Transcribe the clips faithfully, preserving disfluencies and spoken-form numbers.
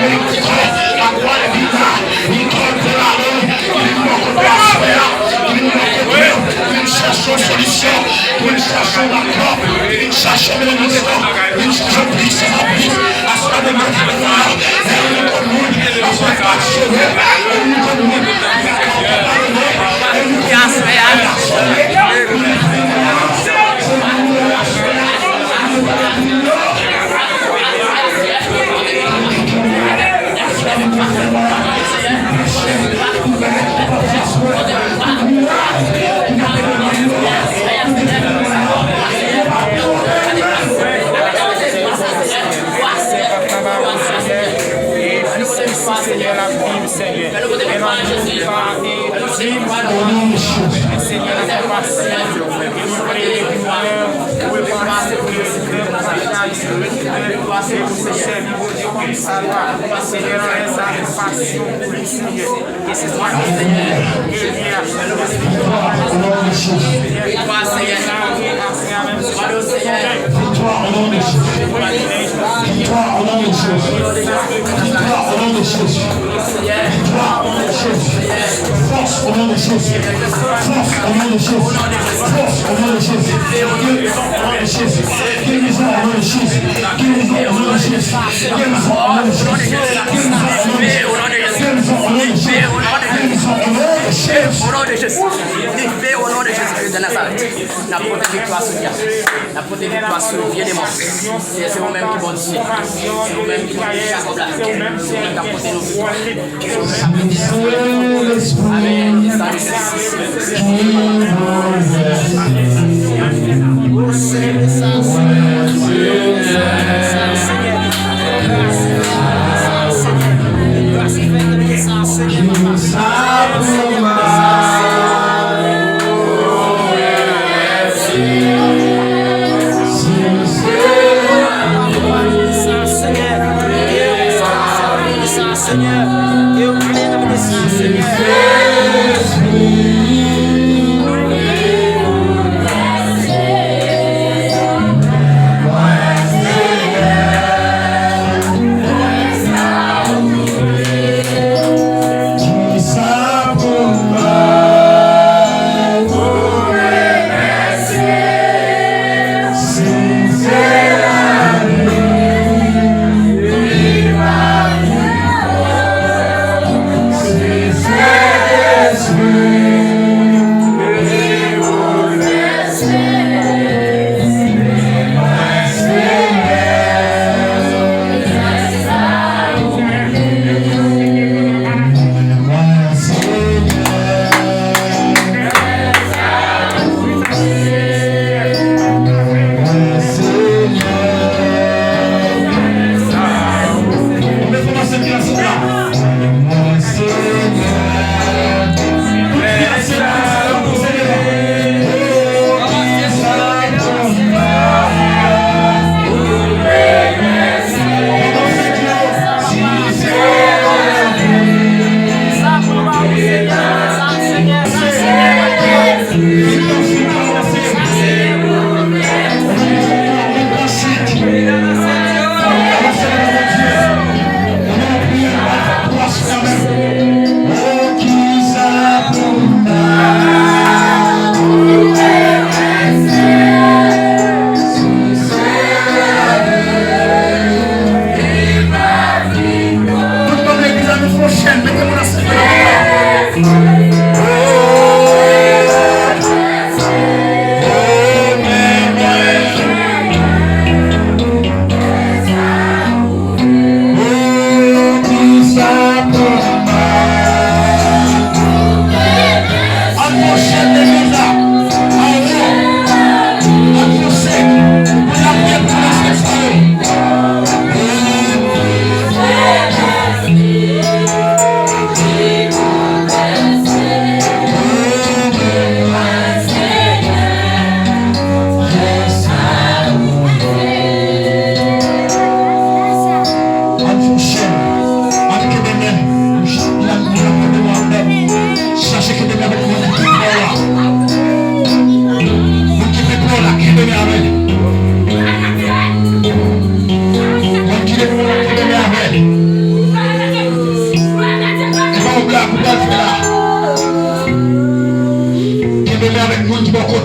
Vin chèche yon solisyon, vin chèche yon backup, vin chèche yon mwen, vin chèche yon plis, yon plis. Aswè demen, Senyè, Senyè, l ap viv, Senyè. Elwanye nou pa, e, dim, Senyè, nan konpasyon. E nou plede doulè, repanti pou yo, Senyè, pou sa chay, Senyè, e pou sèvi Bondye kòm sa dwa. Senyè, nan lè sa, nou pasyon pou li, Senyè. Ke se swa Senyè, ke li a, Senyè, Senyè, Senyè, Senyè, Senyè, Senyè, Senyè, Senyè, Senyè, Senyè, Victoire au nom de Jésus. Victoire au nom de Jésus. Victoire au nom de Jésus. Victoire au nom de Jésus. Force au nom de Jésus. Force au nom de Jésus. Force au nom de Jésus. Guérison au nom de Jésus. Guérison au nom de Jésus. Guérison au nom de Jésus. Guérison au nom de Jésus. Guérison au nom de Jésus. Guérison au nom de Jésus. Guérison au nom de Jésus. Au nom de Jésus. Au nom de Jésus. N ap pote viktwa sou Jezi. N ap pote viktwa sou vye demon. Se, se ou menm ki Bondye. Se ou menm ki Bondye Jakòb la. Ou menm k ap pote nou viktwa. Amèn. E sa nou sezi. Senyè, ke yo pale nan de sa, Senyè.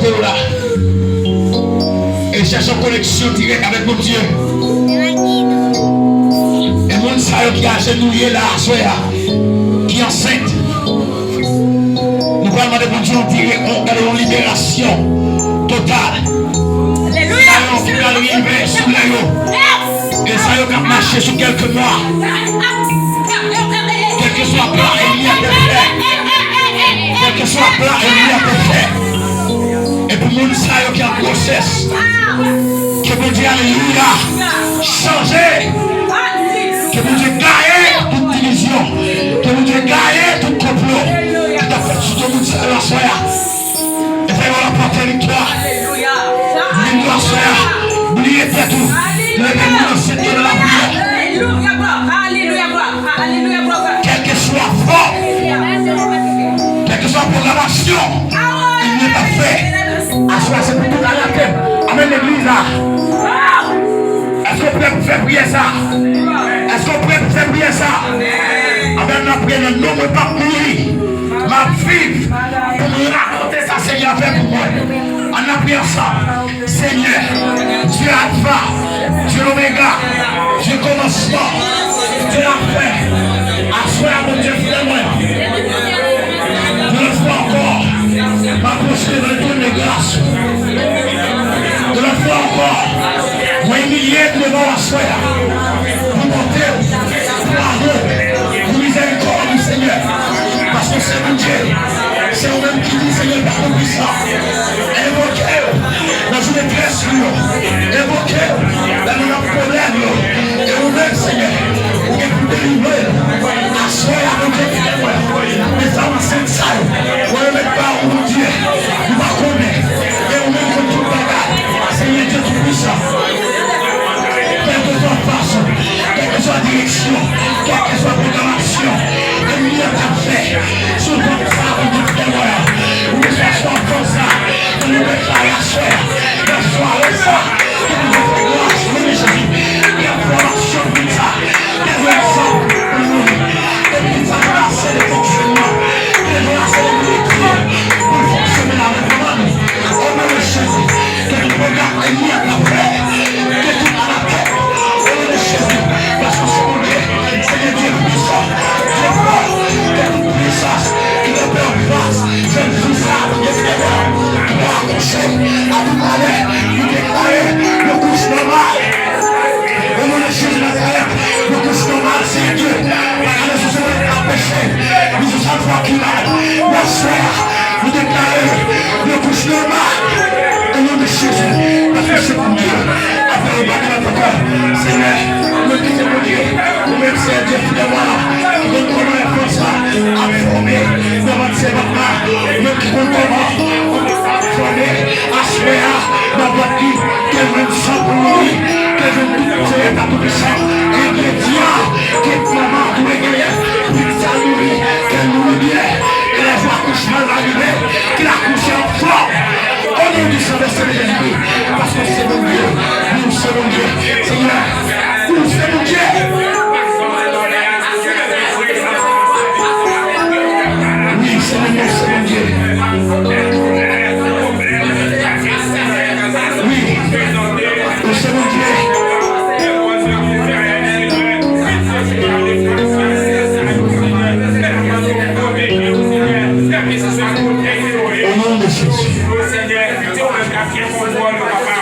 Te w la. E chèche yon koneksyon dirèk avèk Bondye. E moun sa yo ki ajenouye la aswè a, ki ansent, nou pral mande Bondye yon dire-, yon, gade, yon liberasyon total. Sa yo ki pral rive sou lè yo. E sa yo k ap mache sou kèlke mwa. Kèlkeswa plan ènmi a te fè. Kèlkeswa plan ènmi a te fè. E pou moun sa yo ki an gwosès, ke Bondye, alelouya, chanje. Ke Bondye gaye tout divizyon. Ke Bondye gaye tout konplo ki t ap fèt sou do moun sa yo aswè a. E fè yo ranpòte viktwa. Viktwa aswè a. Bliye tèt ou. Leve nou nan sèt nan lapriyè. Kèlkeswa fòs, kèlkeswa pwogramasyon ènmi an ap fè, aswè a se pou tout anatèm. Amèn, legliz la. Èske w prè pou fè priyè sa? Èske w prè pou fè priyè sa? Amèn, n ap priye nan non mwen, m p ap mouri. M ap viv pou m rakonte sa Senyè a fè pou mwen. Ann n ap priye ansanm. Seigneur, Dieu Alpha, Dieu l'Oméga, Dieu commencement, Dieu la fin. Aswè a, Bondye fidèl mwen. Yon lòt fwa ankò, m apwoche devan twòn de gras ou. Yon lòt fwa ankò, mwen imilye m devan w aswè a. Pou bonte w, pou amou w, pou mizèrikòd ou, Senyè. Paske w se Bondye. Se ou menm ki di, Senyè, pa pou pwisan. Envoke w nan jou detrès nou yo. Envoke w lè nou nan pwoblèm yo. E ou menm, Senyè, ou gen pou delivre nou. Aswè a, Bondye fidèl mwen, mezanmi, ansent sa yo, mwen remèt ba ou, Bondye. Nou pa konnen, men ou menm konn tout bagay. Senyè Dye Toupisan, kèlkeswa fason, kèlkeswa direksyon, kèlkeswa pwogramasyon ènmi an t ap fè sou vant sa, Bondye fidèl mwen, ou ke swa sou vant sa, ke nou deklare aswè a, nan sware sa, ke Bondye fè gras, non de Jezi, ke enfòmasyon vant sa, ke yon egzanp pou nou, ke vant sa ranmase de fonksyonman, ke ranmase de nouriti pou l fonksyone nan reveman nou. O non de Jezi, ke tout pwogram ènmi an ap fè, ke tout anatèm, o non de Jezi, paske w se Bondye, Senyè Dye pwisan, Dye fò, ke tout pwisans ki kanpe anfas jèn fi sa a, Bondye fidèl, pou akouche a tout malè, nou deklare yon kouch nòmal. O non de Jezi Nazarèt, yon kouch nòmal, Senyè Dye, pa gade sou se mwen k ap peche, ni sou sa fwa ki mal, nan aswè a, nou deklare yon kouch nòmal. O non de Jezi, paske se Bondye, apre ou pa gen lòt ankò. Senyè, mwen kite Bondye, ou menm Senyè Dye fidèl mwen, ki konn kòman enfant sa ap fòme nan vant sèvant la, ou menm ki konn kòman ap fòme aswè a nan vant li, ke jwenn san pou nouri, ke jwenn tout Senyè Dye Toupisan, engredyan ke manman dwe genyen pou pitit sa nouri, ke l nouri byen, ke lè jou akouchman l va rive, ke l akouche anfòm. O non di san vèse de Jezikri, paske w se Bondye, wi, w se Bondye, Senyè, ou se Bondye. Wi, Senyè, ou se Bondye. Wi, ou se Bondye. O non de Jezi.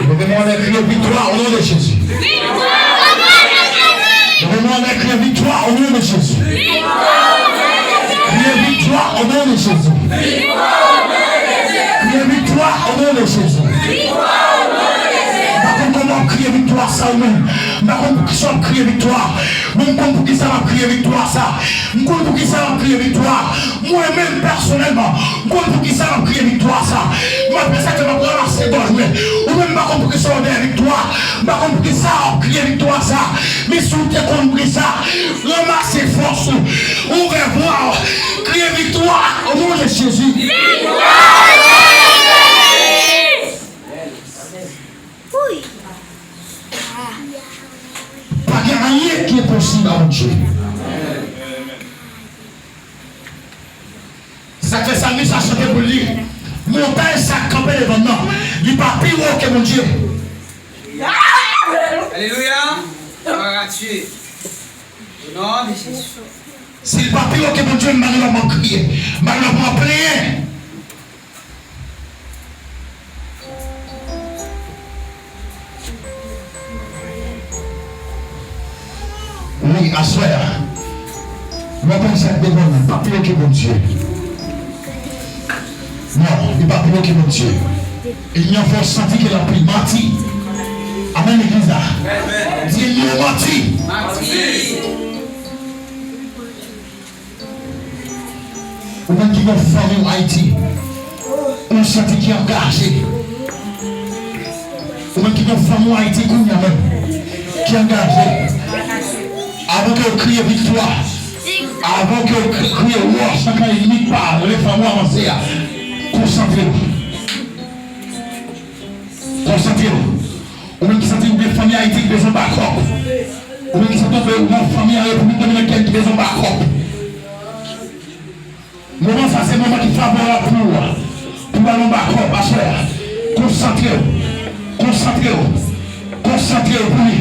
Leve men w anlè, kriye viktwa o non de Jezi. Leve men w anlè, kriye viktwa o non de Jezi. Kriye viktwa o non de Jezi. Kriye viktwa o non de Jezi. M pa konn kòman w ap kriye viktwa sa ou menm. M pa konn poukisa w ap kriye viktwa. Bon, m konn poukisa m ap kriye viktwa sa. M konn poukisa m ap kriye viktwa. Mwen menm pèsonèlman, m konn poukisa m ap kriye viktwa sa. M ap fè sa ke m ap ranmase gòj mwen. Ou menm m pa konn poukisa w dèyè viktwa. M pa konn poukisa w ap kriye viktwa sa. Men si w te konn poukisa, ranmase fòs ou, ouvè vwa w, kriye viktwa o non de Jezi. Viktwa o non de Jezi. Pa gen anyen ki enposib a Bondye. Se sa k fè salmis la chante pou li. Montay sa k kanpe devan m nan, li pa pi wo ke Bondye. Alelouya. Gloire à Dieu. Au nom de Jésus. Si l pa pi wo ke Bondye, m pa gen dwa pou m ap kriye. M pa gen dwa pou m ap plenyen. Wi, aswè a, lè w konn sa k devan w, pa pi wo ke Bondye. Non, li pa pi wo ke Bondye. Ènmi an fè w santi ke l anpil manti. Amèn, legliz la. Di ènmi an manti. Ou menm ki gen fanmi w Ayiti, ou santi ki angaje. Ou menm ki gen fanmi w Ayiti kounye a menm, ki angaje. Avan ke w kriye viktwa, avan ke w kri-, kriye wòch nan kay limit pa lè fanmi w avanse a, konsantre w. Konsantre w. Ou menm ki santi ou gen fanmi Ayiti ki bezwen bakòp. Ou menm ki santi ou gen fanmi an Repiblik Dominikèn ki bezwen bakòp. Moman sa se moman ki favorab pou ou a. Pou ba nou bakòp, aswè a. Konsantre w. Konsantre w. Konsantre w pou li.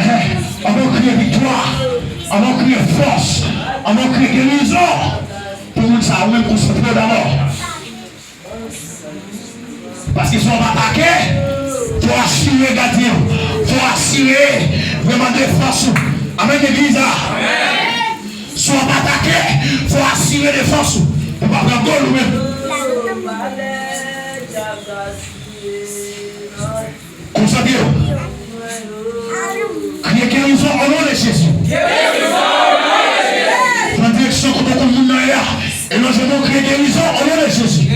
Ehe. Anvan w kriye viktwa. Anvan w kriye fòs. Anvan w kriye gerizon. Pou moun sa, ou menm konsantre w dabò. Paske si w ap atake, fò w asire gadyen w. Fò w asire vrèman defans ou. Amèn, legliz la. Si w ap atake, fò w asire defans ou. Pou w pa pran gòl ou menm. Konsantre w. Kriye gerizon o non de Jezi. Pran direksyon kote w konn moun nan ye a. E nan je nou kriye gerizon o non de Jezi.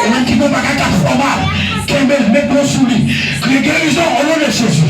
Ou menm ki gen bagay k ap fè w mal, kenbe l, met men w sou li. Kriye gerizon o non de Jezi.